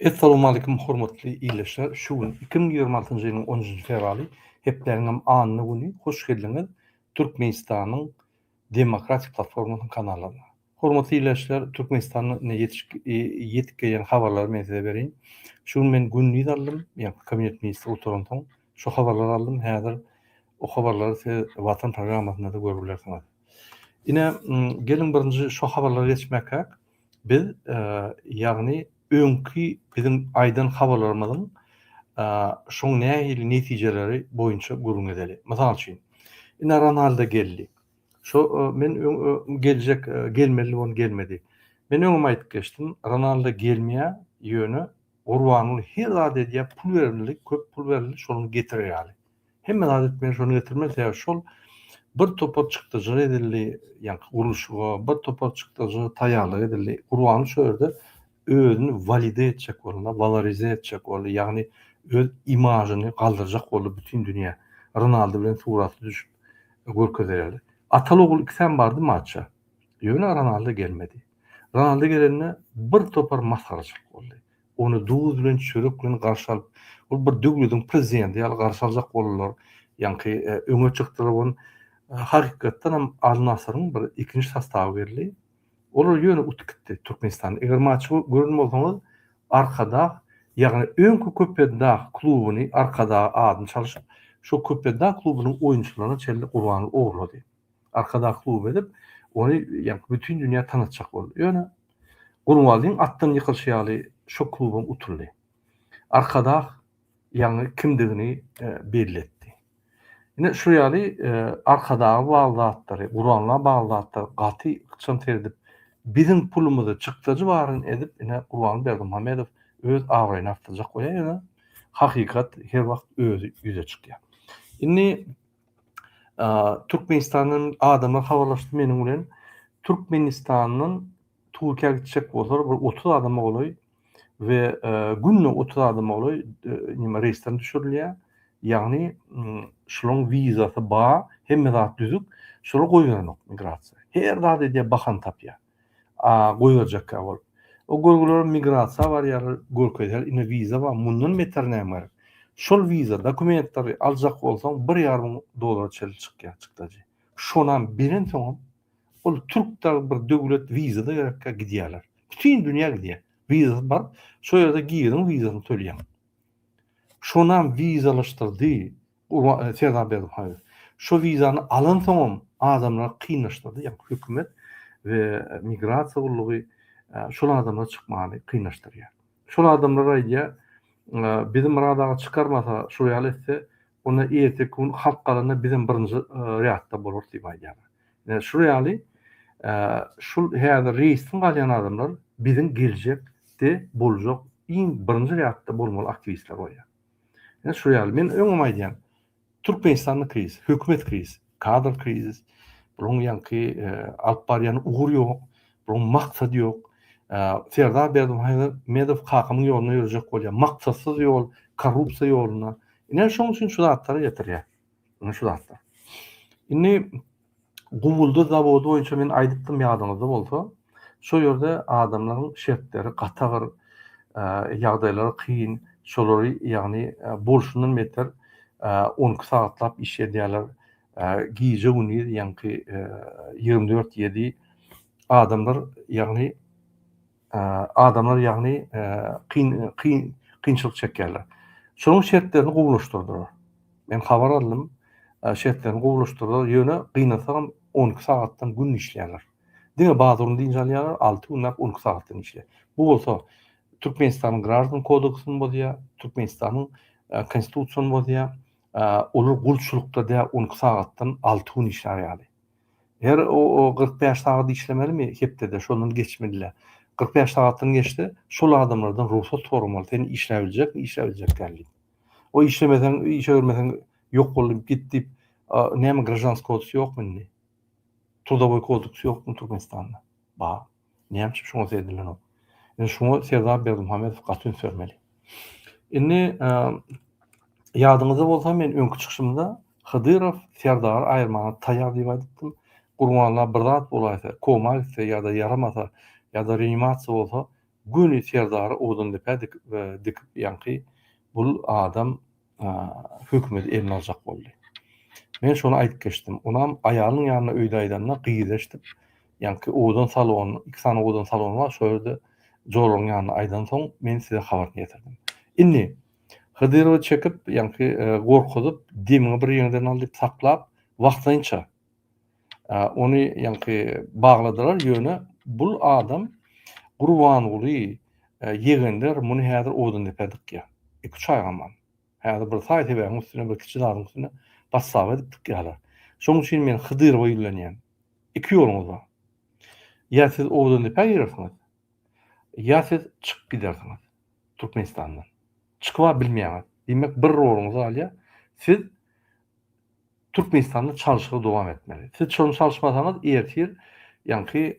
Essalawmaleýkim hormatly ildeşler şu gün 2026-njy ýylyň onunjy fewraly hepdäniňem anna güni hoş geldiňiz Türkmenistanyň Demokratik platformasynyň kanalyna. Hormatly ildeşler Türkmenistanda ine ýetişip ýetip gelýän habarlary men size bereýin. Şu gün men gündiz aldym ýa kabinet ministri gutaransoň şu habarlary aldym häzir o habarlary siz Watan programmasynda-da görüp bilersiňiz. Ine geliň birinji şu habarlara geçmäkäk Biz, ýagny öňki biziň aýdan habarlarymyzyň şoň nähili netijeleri boýunça gürrüň edeli. Mysal üçin, ine Ronaldo geldi. Şo men öň geljek gelmeli boldy gelmedi. Men öňem aýdyp geçdim, Ronaldo gelmeýär, ýöne Gurbanguly her zat edýär, pul berildi, köp pul berildi, şony getirer ýaly. Hemme zat etmeli şony getirmeli sebäbi şol bir topar çykdajylar edildi ýaňky gurluşyga bir topar çykdajy taýýarlyk edildi. Gurbanguly şo ýerde özüni walide etjek boldy walorize etjek boldy ýagny öz imažyny galdyrjak boldy bütin dünýä Ronaldo bilen suraty düşüp görkezer ýaly. Ataly ogul ikisem bardy matça ýöne Ronaldo gelmedi. Ronaldo gelende bir topar masgaraçylyk boldy. Ony duz bilen, çörek bilen garşy alyp, ol bir döwlediň prezidenti ýaly garşy aljak boldular. Ýaňky öňe çykdylar ony. Hakykatdan hem Al Nassryň bir ikinji sostawy geldi. Olar ýöne utup gitdi Türkmenistanda. Eger maçy gören bolsaňyz, Arkadag, ýagny öňki Köpetdag klubuny Arkadag adyny çalşyp, şo Köpetdag klubunyň oýunçylaryna çenli Gurbanguly ogurlady. Arkadag kluby edip, ony ýaňky bütin dünýä tanatjak boldy. Ýöne Gurbangulyň atdan ýykylyşy ýaly şo klubam utuldy. Arkadag ýaňy kimdigini belli etdi. Ine şu ýaly Arkadaga bagly zatlary, Gurbanguly bagly zatlary gaty ykjam seredip, biziň pulumyzy çykdajy baryny edip ine Gurbanguly Berdimuhamedow öz abraýyny artdyrjak bolýar ýöne hakykat her wagt özi ýüze çykýar. Indi Türkmenistandan adamlar habarlaşdy meniň bilen. Türkmenistandan Türkiýä gitjek bolsalar bir 30 adama golaý we günde 30 adama golaý nime reýsden düşürilýär. Ýagny şularyň wizasy bar, hemme zat düzük, şulary goýberenok migrasiýa. Her zat edýär, bahana tapýar. A goýberjekkä bolup. O görgüler migrasiýa barýarlar, görkezýär, ine wiza bar, mundan beter näme gerek? Şol wiza dokumentleri aljak bolsaň bir ýarym müň dollara çenli çykýar çykdajy. Şonam berensoňam ol türk dagy bir döwlet wiza-da gerekkä gidýärler. Bütin dünýä gidýär. Wizasyz baryp, şo ýerde giriň wizasyny töleýäň. Şonam wizalaşdyrdy. Serdar Berdimuhamedow şo wizany alansoňam adamlar kynlaşdyrdy, ýagny hökümet we migrasiýa gullugy şol adamlara çykmany kynlaşdyrýar. Şol adamlar aýdýar, bizi Myrat aga çykarmasa, şol ýaly etse, onda erteki gün halk galanda bizem birinji rýadda bolarys diýip aýdýarlar. Ine şul ýaly şul häzir reýsden galýan adamlar biziň geljekde boljak iň birinji rýadda bolmaly aktiwistler bolýar. Ine şu ýaly, men öňem aýdýan, Türkmenistanda krizis, hökümet krizis, kadr krizis, bularyň ýaňky alyp barýan ugur ýok, bularyň maksady ýok. Serdar Berdimuhamedow kakamyň ýoluna ýörejek bolýar, maksatsyz ýol, korrupsiýa ýoluna. Ine şoň üçin şu zatlara getirýär. Ine şu zatlar. Indi Guwuldy zawody boýunça men aýdypdym ýadyňyzda bolsa, şo ýerde adamlaryň şertleri gaty agyr, ýagdaýlary kyn, şolary ýagny bolşundan beter 12 sagatlap iş edýärler, gije-gündiz ýaňky 24 ýedi adamlar ýagny Adamlar ýagny kyn kyn kynçylyk çekýärler. Şonuň şertlerini gowulaşdyrdylar. Men habar aldym. Şertlerini gowulaşdyrdylar. Ýöne gynansagam 12 sagatdan gün işleýärler. Diňe bazar güni dynç alýarlar, 6 günläp 12 sagatdan işleýär. Bu bolsa Türkmenistanyň graždan kodeksyny bozýar, Türkmenistanyň konstitusiýasyny bozýar. Olar gulçulykda däl 12 sagatdan 6 gün işlär ýaly. Her o 45 sagat işlemelimi hepdede, şondan geçmeliler. 45 sagatdan geçse, şol adamlardan rugsat soramaly, sen işläbiljekmi, işläbiljek däl diýip. O işlemeseň, işe girmeseň, ýok bol diýip, git diýip, näme graždanskiý kodeks ýokmy indi? Trudowoý kodeks ýokmy Türkmenistanda? Bar. Näme üçin şoňa seredilenok? Indi şoňa Serdar Berdimuhamedow gaty üns bermeli. Indi ýadyňyzda bolsa men öňki çykyşymda Hydyrow Serdary aýyrmaga taýýar diýip aýdypdym. Gurbanla bir zat bolaýsa, koma gitse ýa-da ýaramasa, ýa-da reanimasiýa bolsa, Göni Serdary Owdandepä dikip ýaňky bul adam hökümeti eline aljak boldy. Men şony aýdyp geçdim. Onam aýalynyň ýanynda öýde aýdanda gyzy eşidip, ýaňky owadan salon, iki sany owadan salon bar, şo ýerde joralaryň ýanynda aýdansoň, men size habaryny ýetirdim. Indi Hydyrowy çekip, ýaňky gorkuzyp, demiňi bir ýeňden al diýip saklap, wagtlaýynça ony ýaňky bagladylar, ýöne bul adam Gurbanguly ýegenler muny häzir Odundepä dykýar. Iki-üç aý gaman. Häzir bir saý-sebäbiň üstüne, bir kiçi zadyň üstüne podstawa edip dykýarlar. Şonuň üçin men Hydyrowa ýüzlenýän. Iki ýoluňyz bar. Ýa siz Odundepä girersiňiz, ýa siz çykyp gidersiňiz Türkmenistandan. Çykyp-a bilmeýäňiz. Diýmek, bir roluňyz galýar. Siz Türkmenistanda çalşygy dowam etmeli. Siz şony çalyşmasaňyz ertir ýaňky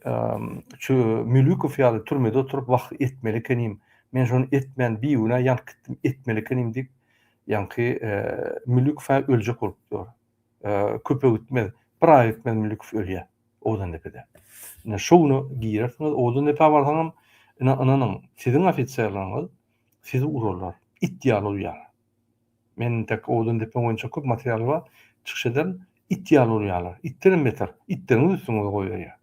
şu Mülükow ýaly türmede oturyp wah etmeli ekenim, men şony etmän bigünä ýanyp gitdim etmeli ekenim diýip ýaňky Mülükow-a öljek bolup dur. Köpe gitmez, bir aý gitmez Mülükow ölýär Owdandepede. Ine şo güne girersiňiz, Owdandepä barsaňam ine ynanyň siziň ofiserleriňiz sizi urarlar, it ýaly urýar. Men entek Owadandepe boýunça köp material bar, çykyş ederin. It ýaly urýarlar. Itdenem beter. Itleriňizi üstüňize goýberýär.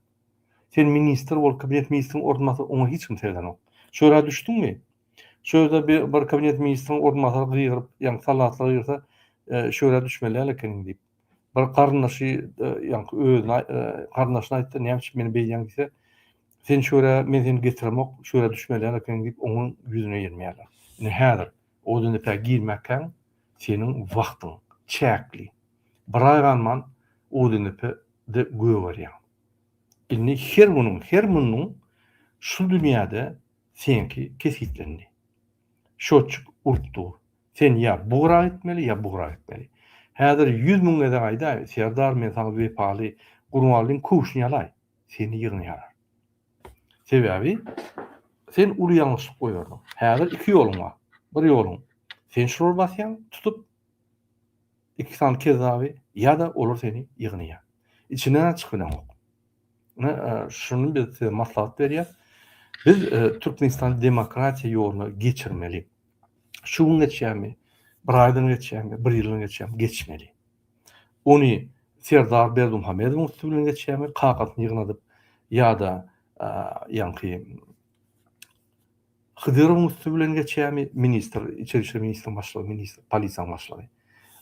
Sen ministr bol, kabinet ministriň orunbasary oňa hiç kim seredenok. Şu ýere düşdüňmi? Şu ýerde bir, bir kabinet ministriň orunbasary gygyryp, ýaňky soldatlar gygyrsa, e, şu ýere düşmeli däl ekeniň diýip. Bir garyndaşy e, ýaňky özüne e, garyndaşyna aýtsa, näme üçin meni beýdýäň diýse, sen şu ýere men seni getiremok, şu ýere düşmeli däl ekeniň diýip, onuň ýüzüne ýelmeýärler. Ine häzir Odundepä girmäkäň seniň wagtyň çäkli. Bir aý galman Odundepede gögerýäň. Indi her günüň, her munuň şu dünýäde seňki kesgitlendi. Şotçik urup dur. Sen ýa bu gyra gitmeli, ýa bu gyra gitmeli. Häzir 100 mün gezek aýdaý, Serdar men saňa wepaly, Gurbangulyň köwşüni ýalaý, seni ýygnaýarlar. Sebäbi sen uly ýalňyşlyk goýberdiň. Häzir iki ýoluň bar. Bir ýoluň sen şulary basýaň tutup iki sany kezzaby ýa-da olar seni ýygnaýar. Içinden çykyp bileňok. Ine e, şuny biz size maslahat berýäs. Biz e, Türkmenistany demokratiýa ýoluna geçirmeli. Şu gün geçýärmi, bir aýdan geçýärmi, bir ýyldan geçýärmi, geçmeli. Ony Serdar Berdimuhamedowyň üsti bilen geçýärmi, kakasyny ýygnadyp ýa-da ýaňky Hydyrowyň üsti bilen geçýärmi, ministr, içeri işler ministriniň başlygy, ministr, polisiýanyň başlygy.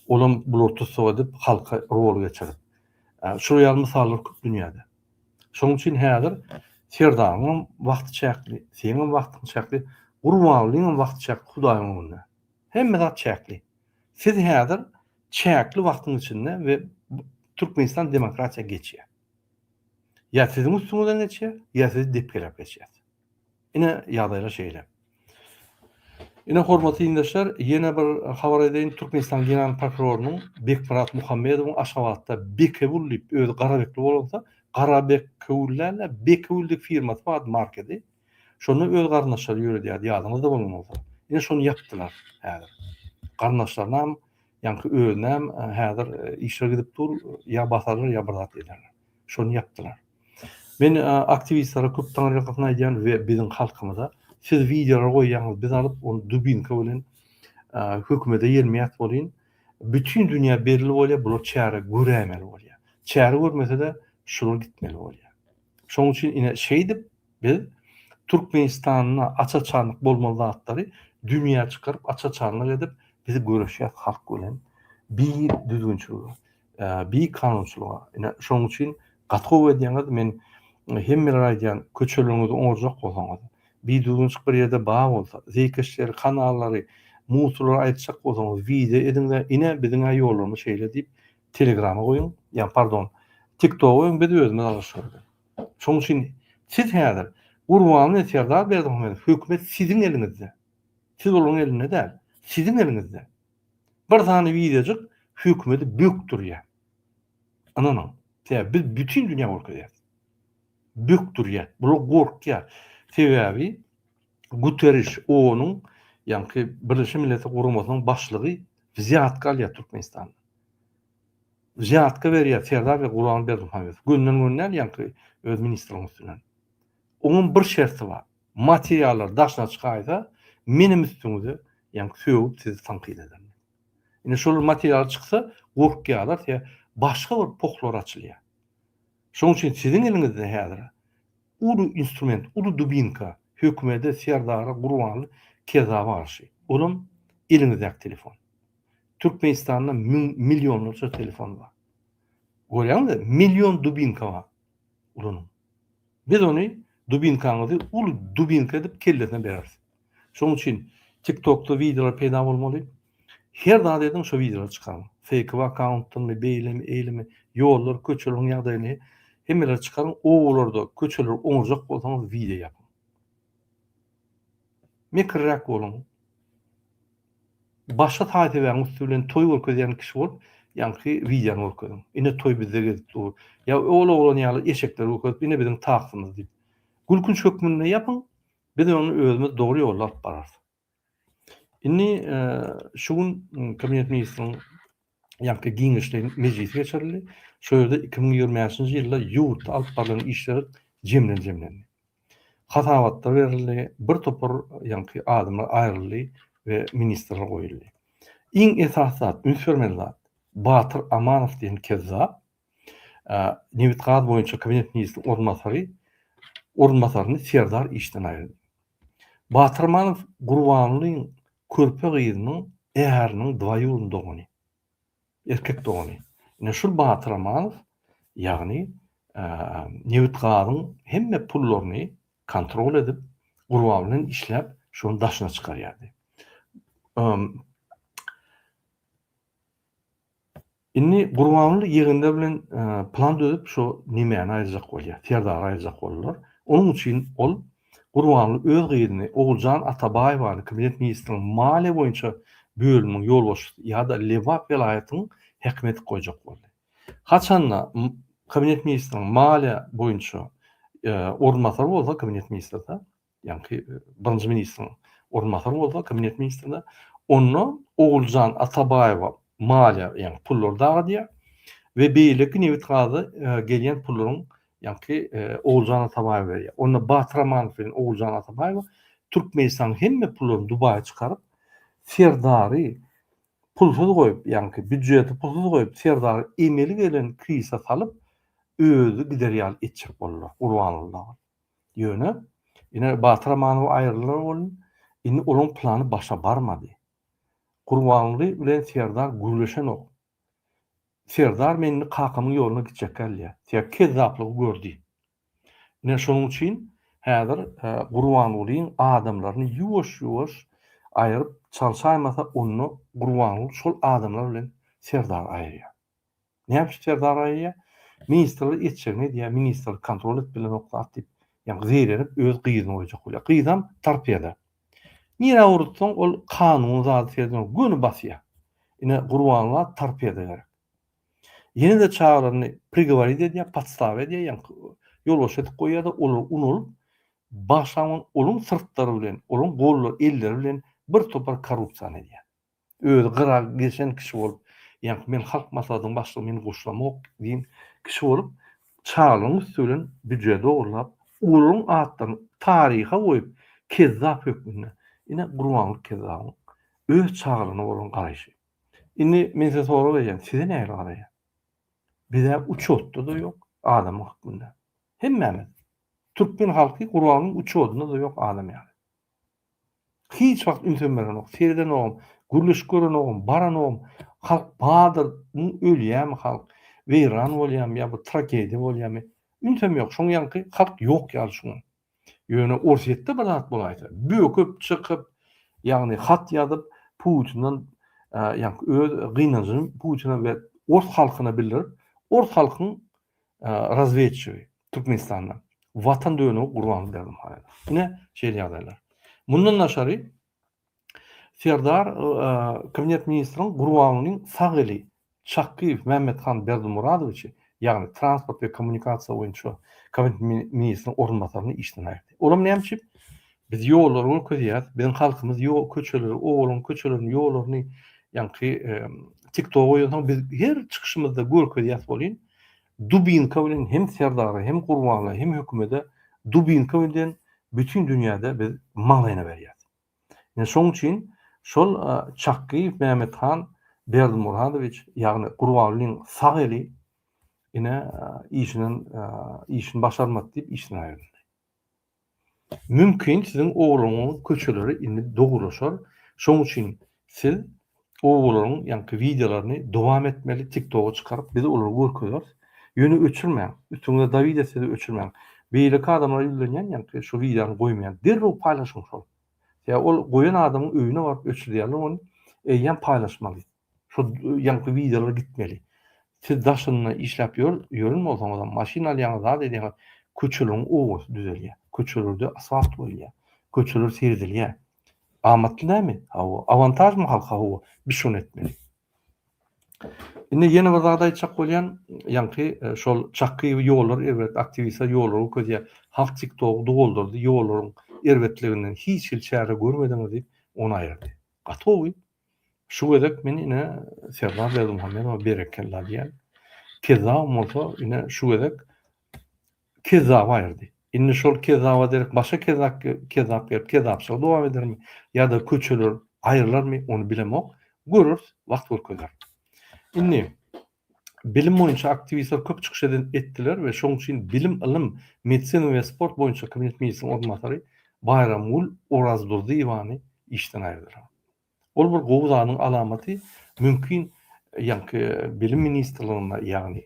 Olam bulary tussag edip, halka rol geçirip. Şular ýaly mysallar köp dünýäde. Şonuň üçin häzir Serdaryňam wagty çäkli, seňem wagtyň çäkli, Gurbangulyňam wagty çäkli Hudaýyň öňünde. Hemme zat çäkli. Siz häzir çäkli wagtyň içinde we Türkmenistan demokratiýa geçýär. Ýa siziň üstüňizden geçýär, ýa sizi depgeläp geçýär. Ine ýagdaýlar şeýle. Ine hormatly ildeşler, ýene bir habar edeýin, Türkmenistan General prokurorynyň Bekmyrat Muhammedowyň Aşgabatda Bekewül diýip, özi Garabekli bolansa, Garabekewül däl-de, Bekewül diýip firmasy bardy marketi. Şonda öz garyndaşlary ýöredýärdi, ýadyňyzda bolan bolsa. Ine şony ýapdylar häzir. Garyndaşlarynam, ýaňky özünem häzir işler gidip dur, ýa basarlar, ýa bir zat ederler. Şony ýapdylar. Men aktiwistlere köp taňryýalkasyn aýdýan we biziň halkymyza, siz wideolar goýýaňyz, biz alyp ony dubinka bilen hökümete ýelmeýäs welin, bütin dünýä belli bolýar, bular çäre göräýmeli bolýar. Çäre görmese-de şular gitmeli bolýar. Şonuň üçin ine şeýdip biz Türkmenistanda aç-açanlyk bolmaly zatlary dünýä çykaryp aç-açanlyk edip biz göreşýäs halk bilen bir düzgünçilige, bir kanunçylyga. Ine şonuň üçin gaty gowy edýäňiz. Men hemmelere aýdýan köçeleriňizi oňarjak bolsaňyz, bir düzgünçilik bir ýerde bar bolsa, zeýkeşleri, kanallary, musurlary aýyrtjak bolsaňyz wideo ediňde ine biziň-ä ýollarymyz şeýle diýip Telegrama goýuň, ýa pardon, TikToka goýuň, biz özümiz alyşarys. Şonuň üçin siz häzir Gurbanguly Serdar Berdimuhamedow hökümet siziň eliňizde. Siz olaryň elinde däl. Siziň eliňizde. Bir sany wideojyk hökümeti bökdürýär. Ynanyň. Sebäbi biz bütin dünýä görkezýäris. Bökdürýär. Bular gorkýar. Sebäbi Guterriş OON-yň, ýaňky Birleşen Milletler Guramasynyň başlygy wzýatka alýar Türkmenistandan. Wzýatka berýär Serdar we Gurban Berdimuhamedow. Gönden-göni däl, ýaňky öz ministrligiň üstünden. Oňam bir şerti bar. materiallar daşyna çykaýsa, menem üstüňize ýaňky sögüp sizi tankyt ederin. Ine şol material çyksa gorkýarlar sebäbi başga bir pohlar açylýar. Şonuň üçin siziň eliňizde häzir uly instrument, uly dubinka hökümede, Serdara, Gurbanly kezzaba garşy. Olam eliňizdäki telefon. Türkmenistanda müň, millionlarça telefon bar. Görýäňizmi? Million dubinka bar. Ulanyň. Biz ony dubinkaňyzy uly dubinka edip kellesine bereris. Şonuň üçin TikTokda wideolar peýda bolmaly. Her zat ediň şo wideolary çykaryň. Feýkowy akkauntdanmy, beýlemi, eýlemi, ýollar, köçeleriň ýagdaýyny hemmeleri çykaryň. Obalarda köçeleri oňarjak bolsaňyz wideo ýapyň. Mekirräk boluň. Başga saý-sebäbiň üsti bilen toý görkezýän kişi bolup, ýaňky wideony görkeziň. Ine toý bizde gezip dur. Ýa ol oglan ýaly eşekleri görkezip, ine biziň taksymyz diýip. Gülkünç hökmünde ýapyň. Biz ony özümiz dogry ýolda alyp bararys. Indi şu gün Kabinet ministriniň ýaňky giňişleýin mejlisi geçirildi. Şo ýerde 2025-nji ýylda ýurtda alyp barlan işler jemlen jemlendi. Hasabatlar berildi, bir topar ýaňky adamlar aýryldy we ministrler goýuldy. Iň esasy zat, üns bermeli zat, Batyr Amanow diýen kezzap nebit-gaz boýunça kabinet ministriniň orunbasary orunbasaryny Serdar işden aýyrdy. Batyr Amanow Gurbanlyň körpe gyzynyň äriniň dwaýurny dogany. Erkek dogany. Ine şul Batyr Amanow ýagny nebit-gazyň hemme pullaryny kontrol edip Gurban bilen işläp şony daşyna çykarýardy. Indi Gurbanguly ýegenler bilen plan düzüp şo nemäni aýyrjak bolýar, Serdary aýyrjak boldular. Onuň üçin ol Gurbanguly öz gyzyny Oguljan Atabaýewany kabinet ministriniň maliýe boýunça bölüminiň ýolbaşçysy ýa-da Lebap welaýatynyň häkimi edip goýjak boldy. Haçanda kabinet ministriniň maliýe boýunça orunbasary bolsa kabinet ministrde ýaňky birinji ministriň orunbasary bolsa, kabinet ministrine, onda Oguljan Atabaýewa maliýe, ýagny pullary dagadýar we beýleki nebit-gaza gelýän pullaryň ýaňky Oguljan Atabaýewa berýär. Onda Batyr Amanow bilen Oguljan Atabaýewa Türkmenistanyň hemme pullaryny Dubaýa çykaryp, Serdary pulsuz goýup, ýaňky býujeti pulsuz goýup, Serdary emeli gelen krizise salyp, özi gider ýaly etjek boldular Gurbanguly dagy. Ýöne, ine, Batyr Amanow aýryldylar welin, indi olaň plany başa barmady. Gurbanguly bilen Serdar gürleşenok. Serdar men indi kakamyň ýoluna gitjekgä diýýär. Sebäbi kezzaplygy gördi. Ine, şonuň üçin häzir Gurbangulyň adamlaryny ýuwaş-ýuwaş aýryp çalşaýmasa, onda Gurbanguly şol adamlar bilen Serdary aýyrýar. Näme üçin Serdar aýyrýar? Ministrler etjegini edýär, ministrler kontrol edip bilenok zat diýip, ýagny zeýrenip öz gyzyny goýjak bolýar. Gyzam torpeda. Nirä urutsaň ol kanuny zady seredenok, göni basýar. Ine Gurbanguly torpeda gerek. Ýene-de çagalaryny prigoworit edýär, podstawa edýär, ýagny ýolbaşçy edip goýýar-da, olar unalyp, başlan olaň syrtlary bilen, olaň gollary, elleri bilen bir topar korrupsiýany edýär. Özi gyra geçen kişi bolup, ýaňky men Halk Maslahatynyň başlygy meni goşulamok diýen kişi bolup, çagalaryň üsti bilen býujeti ogurlap, olaryň atlaryny taryha goýup, kezzap hökmünde, ine Gurbanguly kezzabyň öz çagalaryna bolan garaýşy. Indi men size sorag berýän, size nähili garaýar? Biz-ä uçotda-da ýok adam hökmünde. Hemmämiz. Türkmen halky Gurbangulyň uçodynda-da ýok adam ýaly. Hiç wagt ünsem berenok, seredenogam, gürleşip görenogam, baranogam. Halk bardyr, ölýärmi halk, weýran bolýarmy ýa bir tragediýa bolýarmy, ünsem ýok. Şoň ýaňky halk ýok ýaly şuňa. Ýöne Orsýetde bir zat bolaýsa, böküp çykyp, ýagny hat ýazyp, Putinden ýaňky öz gynanjyny Putine we ors halkyna bildirip, ors halkyň razwedçigi Türkmenistanda Watan dönügi Gurbanguly Berdimuhamedow. Ine şeýle ýagdaýlar. Mundan daşary Serdar kabinet ministriň Gurbangulyň sag eli Çakgyýew Mämmethan Berdimuradowiçi, ýagny transport we kommunikasiýa boýunça kabinet ministriniň orunbasaryny işden aýyrdy. Olam näme üçin? Biz ýollary görkezýäris, biziň halkymyz ýol köçeleri, obalaryň köçelerini, ýollaryny ýaňky TikToka goýansoň biz her çykyşymyzda görkezýäs welin, dubinka bilen hem Serdara, hem Gurbana, hem hökümede dubinka bilen. Bütin dünýäde biz maňlaýyna berýäs. Ine şoň üçin şol Çakgyýew Mämmethan Berdimuradowiç ýagny Gurbangulyň sag eli ine işinden işini başarmady diýip işden aýryldy. Mümkin siziň ogluňyň köçeleri indi dogrulaşar. Şoň üçin siz obalaryň ýaňky wideolaryny dowam etmeli tiktoga çykaryp biz olary görkezeris. Ýöne öçürmäň. Üstüňize dawid etse-de öçürmäň. Beýleki adamlara ýüzlenýän ýaňky şu wideony goýmaýan. Derrew paýlaşyň şol. Sebäbi ol goýan adamyň öýüne baryp öçürýärler ony. Eýýäm paýlaşmaly. Şo ýaňky wideolar gitmeli. Siz daşynda işläp ýör ýören bolsaňyzam maşyn alýaňyz zat edýäňiz köçeleriň owasy düzelýär. Köçelerde asfalt goýulýar. Köçeler seredilýär. Amatly dälmi? Hawa. Awantažmy halka? Hawa. Biz şony etmeli. Indi ýene bir zat aýtjak bolýan, ýaňky e, şol Çakgyýew ýollar erbet, aktiwistler ýollary görkezýär. Halk TikTogy doldurdy, ýollaryň erbetliginden hiç hili çäre görmediňiz diýip, ony aýyrdy. Gaty gowy. Şu gezek men ine Serdar Berdimuhamedowa berekella diýýän. Kezzabam bolsa ine şu gezek Kezzaby aýyrdy. Indi şol kezzaba derek başga kezzap kezzap gelip kezzapçylygy dowam edermi ýa-da köçeler aýrylarmy ony bilemok. Göreris, wagt görkezer. Indi bilim boýunça aktiwistler köp çykyş eden etdiler we şonuň üçin bilim, ylym, medisina we sport boýunça kabinet ministriniň orunbasary Baýramgül Orazdurdyýewany işden aýyrdylar. Ol bir gowy zadyň alamaty, mümkin ýaňky bilim ministrliginde ýagny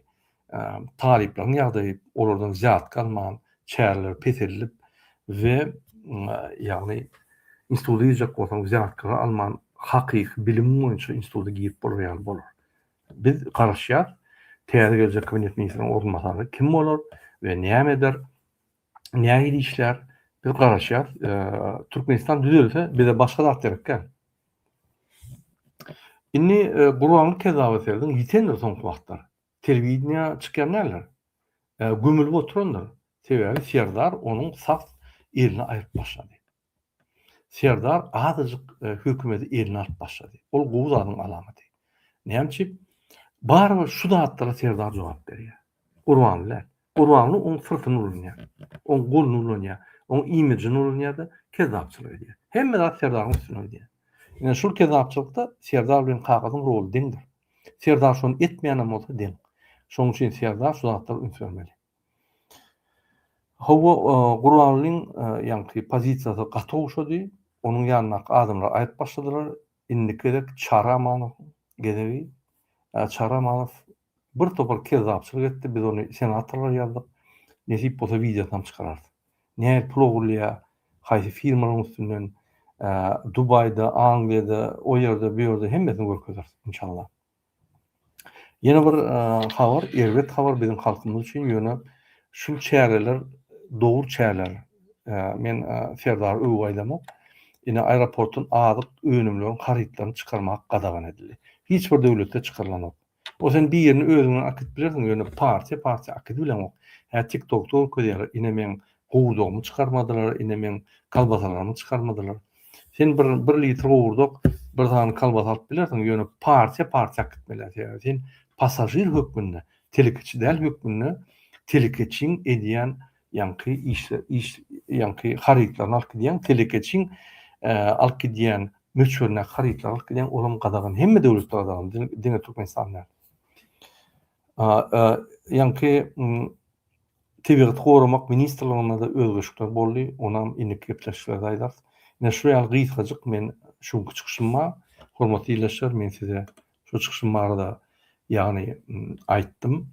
talyplaryň ýagdaýy olardan wzýatka alman, çäreler peseldip we ýagny instituta girjek bolsaň wzýatkalary alman hakyky bilimiň boýunça instituta girip bolar ýaly bolar. Biz garaşýas, täze geljek kabinet ministriniň orunbasary kim bolar we näme eder? Nähili işlär? Biz garaşýas. Türkmenistan düzelse bize başga zat gerek däl. Indi Gurbanguly Kezzaba serediň, ýitendir soňky wagtlar. Telewideniýä çykýan däldir. Gömülip oturandyr. Sebäbi Serdar onuň sag elini aýryp başlady. Serdar azajyk hökümeti eline alyp başlady. Ol gowy zadyň alamaty. Näme üçin? Barybir şu zatlara Serdar jogap berýär. Gurbanguly däl. Gurbanguly oň syrtyny ulanýar. Oň goluny ulanýar. Oň imijini ulanýar-da, kezzapçylyk edýär. Hemme zat Serdaryň üstüne gidýär. Ine şul kezzapçylykda Serdar bilen kakasynyň roly deňdir. Serdar şony etmeýänem bolsa deň. Şonuň üçin Serdar şu zatlara üns bermeli. Hawa, Gurbangulyň ýaňky pozisiýasy gaty gowşady. Onuň ýanyndaky adamlar aýryp başladylar. Indiki gezek Çary Amanowyň gezegi. Çary Amanow bir topar kezzapçylyk etdi. Biz ony senatorlara ýazdyk. Nesip bolsa wideosynam çykararys. Nähili pul ogurlaýar, haýsy firmalaryň üstünden, Dubaýda, Angliýada, o ýerde, bu ýerde hemmesini görkezeris, inşallah. Ýene bir habar, erbet habar biziň halkymyz üçin, ýöne şul çäreler dogry çäreler. Men Serdary öwüp aýdamok. Ine aeroportdan azyk önümleriň harytlaryny çykarmak gadagan edildi. Hiç bir döwletde çykarylanok. O sen birini özüň bilen akidip bilersiň, ýöne partiýa partiýa akidip bileňok. Hä TikTokda görkezýärler, ine meň gowurdagymy çykarmadylar, ine meň kolbasalarymy çykarmadylar. Sen bir bir litr gowurdak, bir sany kolbasa alyp bilersiň, ýöne partiýa partiýa alyp gitmeli. Sebäbi sen passažir hökmünde, telekeçi däl hökmünde telekeçiň edýän ýaňky işler iş ýaňky harytlaryny alyp gidýäň, telekeçiň alyp gidýän möçberindäki harytlary alyp gidýäň, olam gadagan. Hemme döwletde gadagan, diňe Türkmenistanda däl. Ýaňky Tebigaty goramak ministrliginde-de özgerişikler boldy, onam indiki gepleşiklerde aýdarys. Ine şu ýaly gysgajyk men şu günki çykyşym bar. Hormatly ildeşler, men size şu çykyşym barada ýagny aýtdym.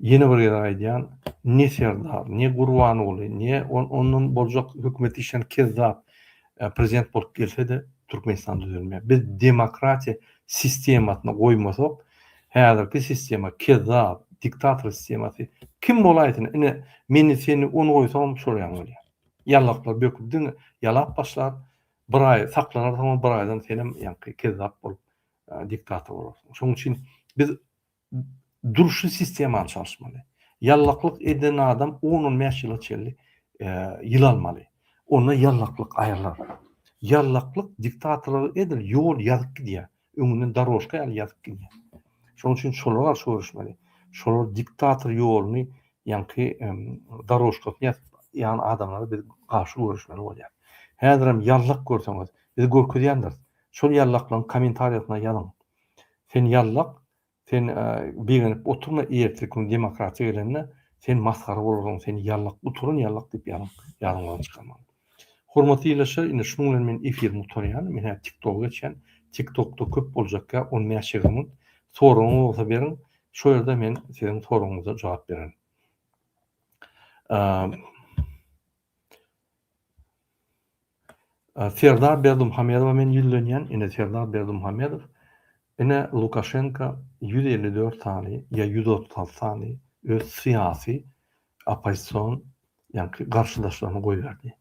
Ýene bir gezek aýdýan, ne Serdar, ne Gurbanguly, ne ondan boljak hökümet işlän kezzap prezident bolup gelse-de Türkmenistan düzelmeýär. Biz demokratiýa sistemasyny goýmasak, häzirki sistema kezzap, diktator sistemasy kim bolaýsyn, ine meni seni ony goýsagam şol ýaly bolýar. Ýallaklar böküp diňe ýalap başlar, bir aý saklanarsyňam bir aýdan senem ýaňky kezzap bolup diktator bolarsyň. Şonuň üçin biz durşy sistemany çalyşmaly. Ýallaklyk eden adam on-on bäş ýyla çenli ýyl almaly. Onda ýallaklyk aýrylar. Ýallaklyk diktatorlyga edil ýol ýazyp gidýär. Öňünden dorožka ýaly ýazyp gidýär. Şonuň üçin şolara garşy göreşmeli. Şolar diktator ýoluny ýaňky dorožkasyny ýazyp. ýan adamlara biz garşy göreşmeli bolýar. Häzirem ýallak görseňiz, biz görkezýändiris. Şol ýallaklaryň kommentariýasyna ýazyň. Sen ýallak, sen begenip oturma ertirki gün demokratiýa gelende sen masgara bolarsyň, sen ýallak, gutaran ýallak diýip ýazyň, ýadyňyzdan çykarmaň. Hormatly ildeşler, indi şunuň bilen men efirimi gutarýan. Men häzir TikToka geçýän. TikTokda köp boljakka, on bäş-ýigrimi minut. Soragyňyz bolsa beriň. Şo ýerde men siziň soragyňyza jogap bererin. Serdar Berdimuhamedowa men ýüzlenýän. Ine Serdar Berdimuhamedow, ine Lukaşenko 154 sany ýa 136 sany öz syýasy oppozision ýaňky garşydaşlaryny goýberdi.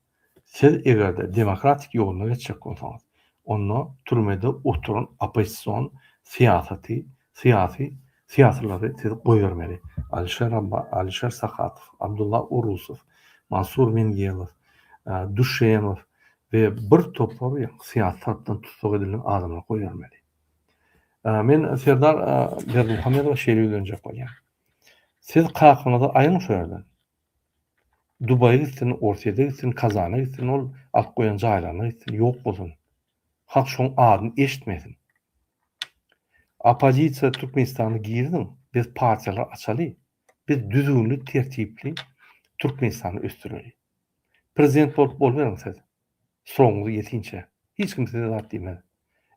Siz eger-de demokratik ýoluna geçjek bolsaňyz, onda türmede oturan oppozision syýasaty, syýasy syýasylary siz goýbermeli. Alişer Abba, Alişer Sahatow, Abdulla Urusow, Mansur Mingelow, Duşemow we bir topar ýaňky syýasy tarapdan tussag edilen adamlary goýbermeli. Men Serdar Berdimuhamedowa şeýle ýüzlenjek bolýan. Siz kakaňyzy aýryň şu ýerden. Dubaýa gitsin, Orsýete gitsin, Kazana gitsin, ol alyp goýan jaýlaryna gitsin, ýok bolsun. Halk şoň adyny eşitmesin. Oppozisiýa Türkmenistana giriziň, biz partiýalar açaly, biz düzgünli, tertipli Türkmenistany ösdüreli. Prezident bolup boluberiň siz. Srogyňyz ýetinçä. Hiç kim size zat diýmez.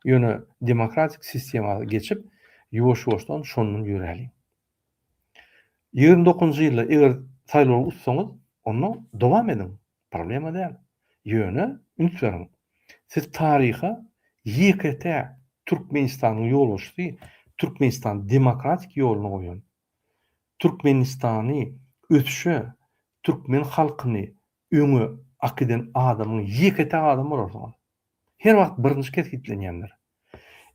Ýöne demokratik sistema geçip, ýuwaş-ýuwaşdan şondan ýöräliň. 29-njy ýylda eger saýlawlary utsaňyz, onda dowam ediň, problema däl. Ýöne üns beriň, siz taryha ýeke-täk Türkmenistanyň ýolbaşçysy, Türkmenistany demokratik ýoluna goýan, Türkmenistany ösüşe, türkmen halkyny öňe akiden adamyň ýeke-täk adamy bolarsyňyz. Her wagt birinji kesgitlenýändir.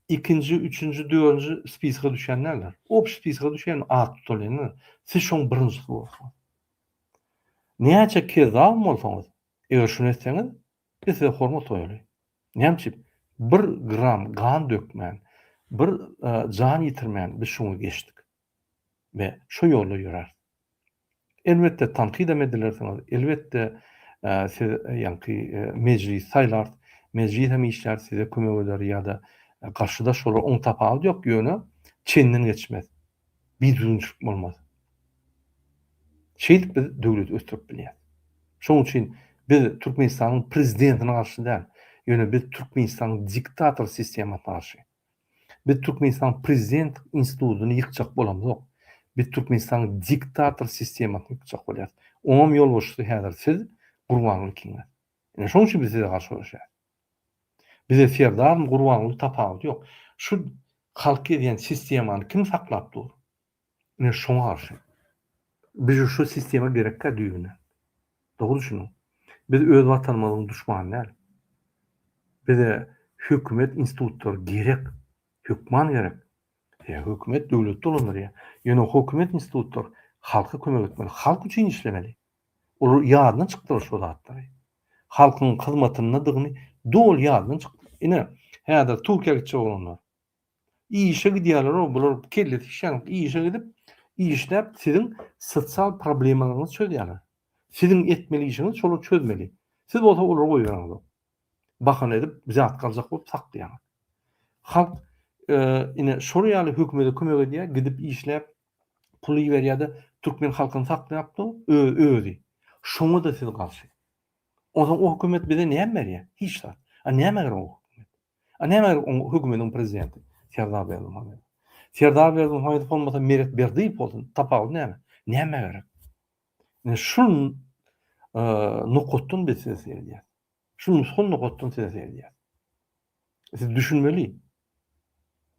Ikinji, üçünji, dördünji spisoga düşýän däldir. Obşi spisoga düşýän at tutulýandyr. Siz şoň birinjisi bolarsyňyz. Näçe kezzabam bolsaňyz, eger şuny etseňiz, biz size hormat goýaly. Näme üçin? Bir gram gan dökmän, bir jan ýitirmän biz şuňa geçdik. We şo ýolda ýöräris. Elbetde tankydam edilersiňiz, elbetde siz ýaňky mejlis saýlars, mejlis hem işlär, size kömek eder ýa-da garşydaş bolar, oň tapawudy ýok, ýöne çenden geçmez, bidüzgünçilik bolmaz. Şeýdip biz döwleti ösdürip bilýäris. Şonuň üçin biz Türkmenistanyň prezidentine garşy däl, ýöne biz Türkmenistanyň diktator sistemasyna garşy. Biz Türkmenistanyň prezident institutyny ýykjak bolamzok. Biz Türkmenistanyň diktator sistemasyny ýykjak bolýarys. Oňam ýolbaşçysy häzir siz, Gurbanguly ikiňiz. Ine şonuň üçin biz size garşy göreşýäris. Bize Serdarmy, Gurbanguly tapawudy ýok. Şu halky ezýän sistemany kim saklap dur? Ine şoňa garşy. Bize şu sistema gerekkä düýbünden. Dogry düşüniň. Biz öz watanymyzyň duşmany däl. Bize hökümet institutlary gerek. Hökman gerek. Sebäbi hökümet döwleti dolandyrýar. Ýöne hökümet institutlary halka kömek etmeli. Halk üçin işlemeli. Olar ýadyndan çykdylar şo zatlary. Halkyň hyzmatyndadygyny doly ýadyndan çykdy. Ine, häzir Türkiýä gitjek bolanlar. Işe gidýärler-ow, bular kellesi işlänok, işe gidip, işläp siziň sosial problemalaryňyzy çözýärler. Siziň etmeli işiňiz şolary çözmeli. Siz bolsa olary goýbereňizok. Bahana edip, wzýatka aljak bolup saklaýaňyz. Halk ine şol ýaly hökümete kömek edýär, gidip işläp, pul iberýär-de, türkmen halkyny saklap dur, özi. Şoňa-da siz garşy. Onsoň o hökümet bize näme berýär? Hiç zat. A nämä gerek o hökümet? A näme gerek oň hökümediň prezidenti Serdar Berdimuhamedow? Serdar Berdimuhamedow bolmasa Meret Berdiýew bolsun, tapawudy näme? Nämä gerek? Ine şu nokatdan biz size seredýäs. Şu nusga nokatdan size seredýäs. Siz düşünmeli.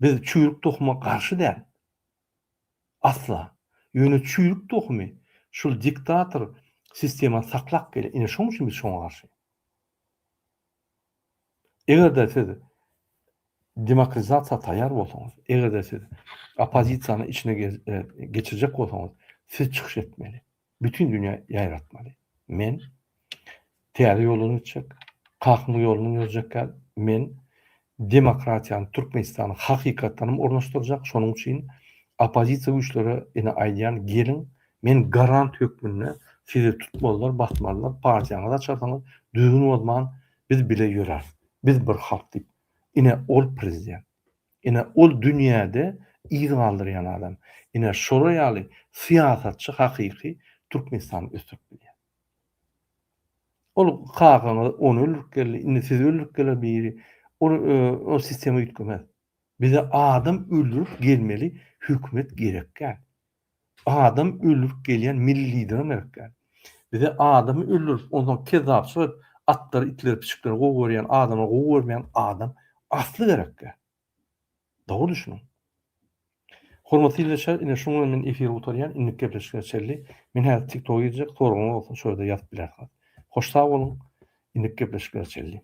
Biz çüýrük tohuma garşy däl. Asla. Ýöne çüýrük tohumy şul diktator sistemany saklap gelýär. Ine şoň üçin biz şoňa garşy. Eger-de siz demokratizasiýa taýýar bolsaňyz, eger-de siz oppozisiýany içine geçirjek bolsaňyz, siz çykyş etmeli. Bütin dünýä ýaýratmaly. Men täze ýoldan gitjek, kakamyň ýolundan ýörejek däl. Men demokratiýany Türkmenistana hakykatdan hem ornaşdyrjak. Şonuň üçin oppozisiýa güýçlere ine aýdýan, geliň, men garant hökmünde. Sizi tutmazlar, basmazlar, partiýaňyzy açarsyňyz, düzgün bozman biz bile ýöräris. Biz bir halk diýip. Ine ol prezident. Ine ol dünýäde yz galdyrýan adam. Ine şolar ýaly syýasatçy hakyky Türkmenistany ösdürip bilýär. Ol kakaňyz ony öldürip geldi, indi sizi öldürip geler biri. Ol o sistema üýtgemez. Bize adam öldürip gelmeli hökümet gerek däl. Adam öldürip gelýän milli liderem gerek däl. Bize adamy öldürip, onsoň kezzapçylyk edip, atlary, itleri, pişikleri gowy görýän, adamlary gowy görmeýän adam asly gerek däl. Dogry düşüniň. Hormatly ildeşler, ine şunuň bilen men efiri gutarýan. Indiki gepleşiklere çenli. Men häzir TikToka girjek, soragyňyz bolsa şo ýerde ýazyp bilersiňiz. Hoş sag boluň. Indiki gepleşiklere çenli.